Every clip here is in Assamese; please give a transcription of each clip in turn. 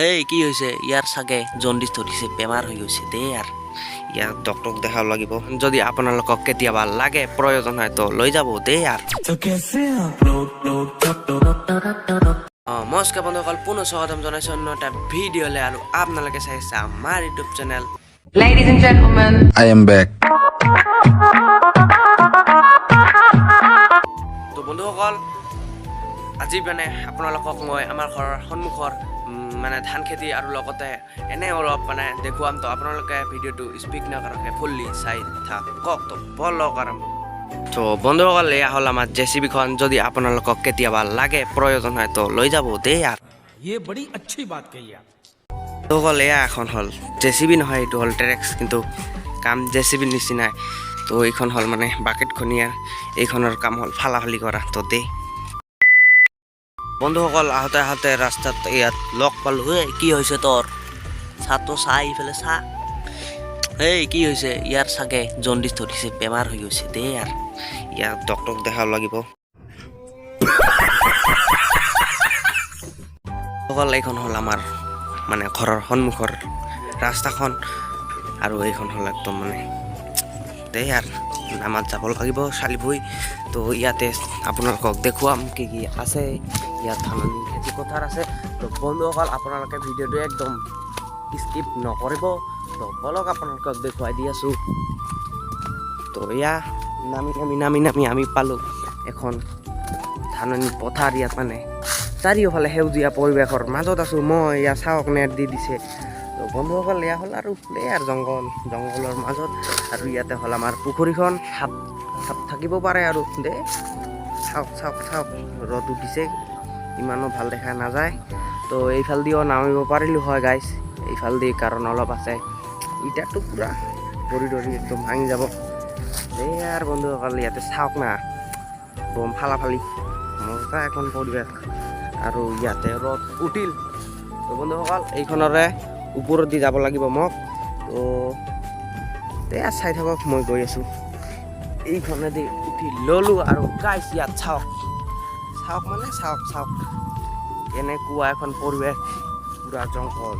এই কি হৈছে ইয়াৰ? চাগে জণ্ডিছ ধৰিছে, বেমাৰ হৈ গৈছে। দে আৰ, ইয়াক ডক্টৰক দেখাব লাগিব। যদি আপোনালোকক কেতিয়াবা লাগে, প্ৰয়োজন হয়, তো লৈ যাব দেই আৰ। तो कैसे आप लोग लोग অঁ, নমস্কাৰ বন্ধুসকল, পুনৰ স্বাগতম জনাইছোঁ অন্য এটা ভিডিঅ'লৈ আৰু আপোনালোকে চাইছে আমাৰ YouTube channel. Ladies and gentlemen, I am back. তো বন্ধুসকল, আজি মানে আপোনালোকক মই আমাৰ ঘৰৰ সন্মুখৰ মানে ধান খেতি আৰু লগতে এনে অলপ মানে দেখুৱাম। তো আপোনালোকে ভিডিঅ'টো স্কিপ নকৰাকৈ ফুল্লি চাই থাকক। তো বলক, আৰম্ভ। তো বন্ধুসকল, এয়া হ'ল আমাৰ জেচিবিখন। যদি আপোনালোকক কেতিয়াবা লাগে, প্ৰয়োজন হয়, তো লৈ যাব দেই আৰ। ये बड़ी अच्छी बात कही आप। বন্ধুসকল, এয়া এখন হ'ল জেচিবি নহয়, এইটো হ'ল ট্ৰেক্স, কিন্তু কাম জেচিবিৰ নিচিনাই। তো এইখন হ'ল মানে বাকেটখনীয়াৰ, এইখনৰ কাম হ'ল ফালাফালি কৰা। তো দেই বন্ধুসকল, আহোঁতে আহোঁতে ৰাস্তাত ইয়াত লগ পালোঁ। এই কি হৈছে তোৰ? চাটো চা, ইফালে চা। এই কি হৈছে ইয়াৰ? চাগে জণ্ডিছ ধৰিছে, বেমাৰ হৈ গৈছে। দেই আৰ, ইয়াক ডক্টৰক দেখাব লাগিব। সকল, এইখন হ'ল আমাৰ মানে ঘৰৰ সন্মুখৰ ৰাস্তাখন আৰু এইখন হ'ল একদম মানে দেই আৰ, নামাত যাব লাগিব চালিভুই। তো ইয়াতে আপোনালোকক দেখুৱাম কি কি আছে ইয়াত। ধাননি খেতি পথাৰ আছে। তো বন্ধুসকল, আপোনালোকে ভিডিঅ'টো একদম স্কিপ নকৰিব। তো বলক, আপোনালোকক দেখুৱাই দি আছোঁ। তো এয়া নামি নামি নামি নামি আমি পালোঁ এখন ধাননি পথাৰ। ইয়াত মানে চাৰিওফালে সেউজীয়া পৰিৱেশৰ মাজত আছোঁ মই। ইয়াত চাওক, নেট দি দিছে। তো বন্ধুসকল, এয়া হ'ল আৰু এই আৰু জংঘল, জংঘলৰ মাজত আৰু ইয়াতে হ'ল আমাৰ পুখুৰীখন। সাপ সাপ থাকিব পাৰে আৰু দে চাওক চাওক চাওক, ৰ'দ উঠিছে, ইমানো ভাল দেখা নাযায়। তো এইফালেদিও নামিব পাৰিলোঁ হয় গাইছ, এইফালেদি কাৰণ অলপ আছে। ইটাটো পূৰা পৰি ধৰি একদম ভাঙি যাব। এই আৰু বন্ধুসকল, ইয়াতে চাওক না, বম ফালাফালি মজা এখন পৰিৱেশ আৰু ইয়াতে ৰ'দ উঠিল। তো বন্ধুসকল, এইখনৰে ওপৰত দি যাব লাগিব মোক। তো এয়া চাই থাকক, মই গৈ আছোঁ। এইখনেদি উঠি ল'লোঁ আৰু গাইছ, ইয়াত চাওক চাওক, মানে চাওক চাওক, কেনেকুৱা এখন পৰিৱেশ, পূৰা জংঘল।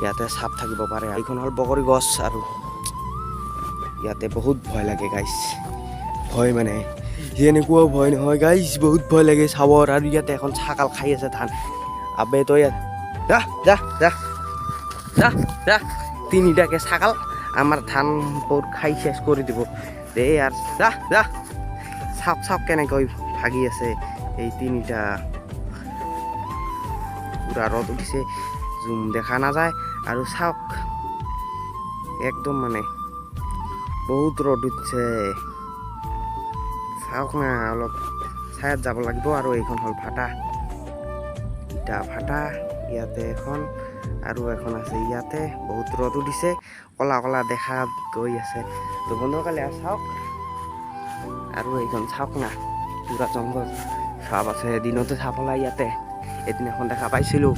ইয়াতে সাপ থাকিব পাৰে। এইখন হ'ল বগৰী গছ আৰু ইয়াতে বহুত ভয় লাগে গাইছ। ভয় মানে এনেকুৱাও ভয় নহয় গাইছ, বহুত ভয় লাগে চাবৰ। আৰু ইয়াতে এখন ছাগাল খাই আছে ধান। আবে তই ইয়াত যা যা যা যা যা। তিনিটাকে ছাগাল আমাৰ ধানবোৰ খাই শেষ কৰি দিব। দেই আৰু যা যা। চাওক চাওক, কেনেকৈ ভাগি আছে এই তিনিটা। পূৰা ৰ'দ উঠিছে, জুম দেখা নাযায়। আৰু চাওক, একদম মানে বহুত ৰ'দ উঠিছে। চাওক না, অলপ ছায়াত যাব লাগিব। আৰু এইখন হ'ল ভাটা, ইটা ভাটা। ইয়াতে এখন আৰু এখন আছে ইয়াতে। বহুত ৰ'দ উঠিছে, ক'লা ক'লা দেখা গৈ আছে। তো বন্ধুসকল, এয়া চাওক আৰু এইখন চাওক না, পুৰা জংঘল, সাপ আছে। দিনতে সাপ ওলাই ইয়াতে, এদিনাখন দেখা পাইছিলোঁ।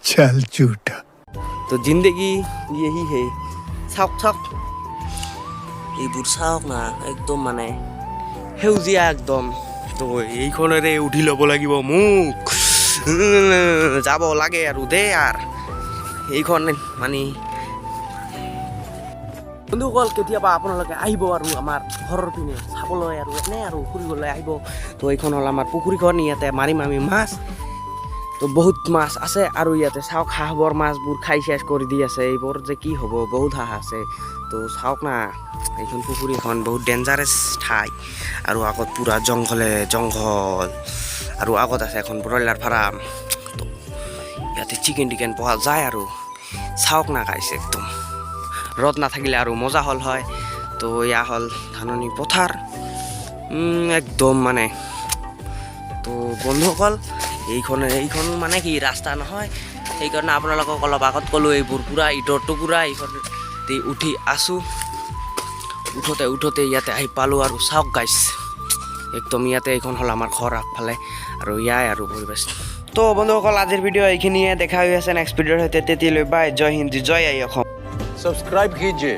चल झूठा। তো जिंदगी यही है। চাওক চাওক, এইবোৰ চাওক না, একদম মানে সেউজীয়া একদম। তো এইখনেৰে উঠি ল'ব লাগিব মোক, যাব লাগে আৰু দে আৰ এইখন মানে। বন্ধুসকল, কেতিয়াবা আপোনালোকে আহিব আৰু আমাৰ ঘৰৰ পিনে চাবলৈ আৰু এনে আৰু ফুৰিবলৈ আহিব। তো এইখন হ'ল আমাৰ পুখুৰীখন, ইয়াতে মাৰিম আমি মাছ। তো বহুত মাছ আছে আৰু ইয়াতে চাওক, হাঁহবোৰ মাছবোৰ খাই শেষ কৰি দি আছে। এইবোৰ যে কি হ'ব, বহুত হাঁহ আছে। তো চাওক না, এইখন পুখুৰীখন বহুত ডেঞ্জাৰাছ ঠাই আৰু আগত পূৰা জংঘলে জংঘল আৰু আগত আছে এখন ব্ৰইলাৰ ফাৰ্ম। তো ইয়াতে চিকেন টিকেন পোৱা যায়। আৰু চাওক না গাইছ, একদম ৰ'দ নাথাকিলে আৰু মজা হ'ল হয়। তো এয়া হ'ল ধাননি পথাৰ, একদম মানে। তো বন্ধুসকল, এইখন মানে কি ৰাস্তা নহয়, সেইকাৰণে আপোনালোকক অলপ আগত ক'লোঁ, এইবোৰ পূৰা ইটৰ টুকুৰা। এইখন দি উঠি আছোঁ, উঠোতে উঠোতে ইয়াতে আহি পালোঁ। আৰু চাওক গাইছ, একদম ইয়াতে এইখন হ'ল আমাৰ ঘৰ আগফালে আৰু ইয়াই আৰু পৰিৱেশ। তো বন্ধুসকল, আজিৰ ভিডিঅ' এইখিনিয়ে। দেখা হৈ আছে নেক্সট ভিডিঅ'ৰ সৈতে। তেতিয়ালৈ বাই, জয় হিন্দ, জয় আই অসম। सब्सक्राइब कीजिए।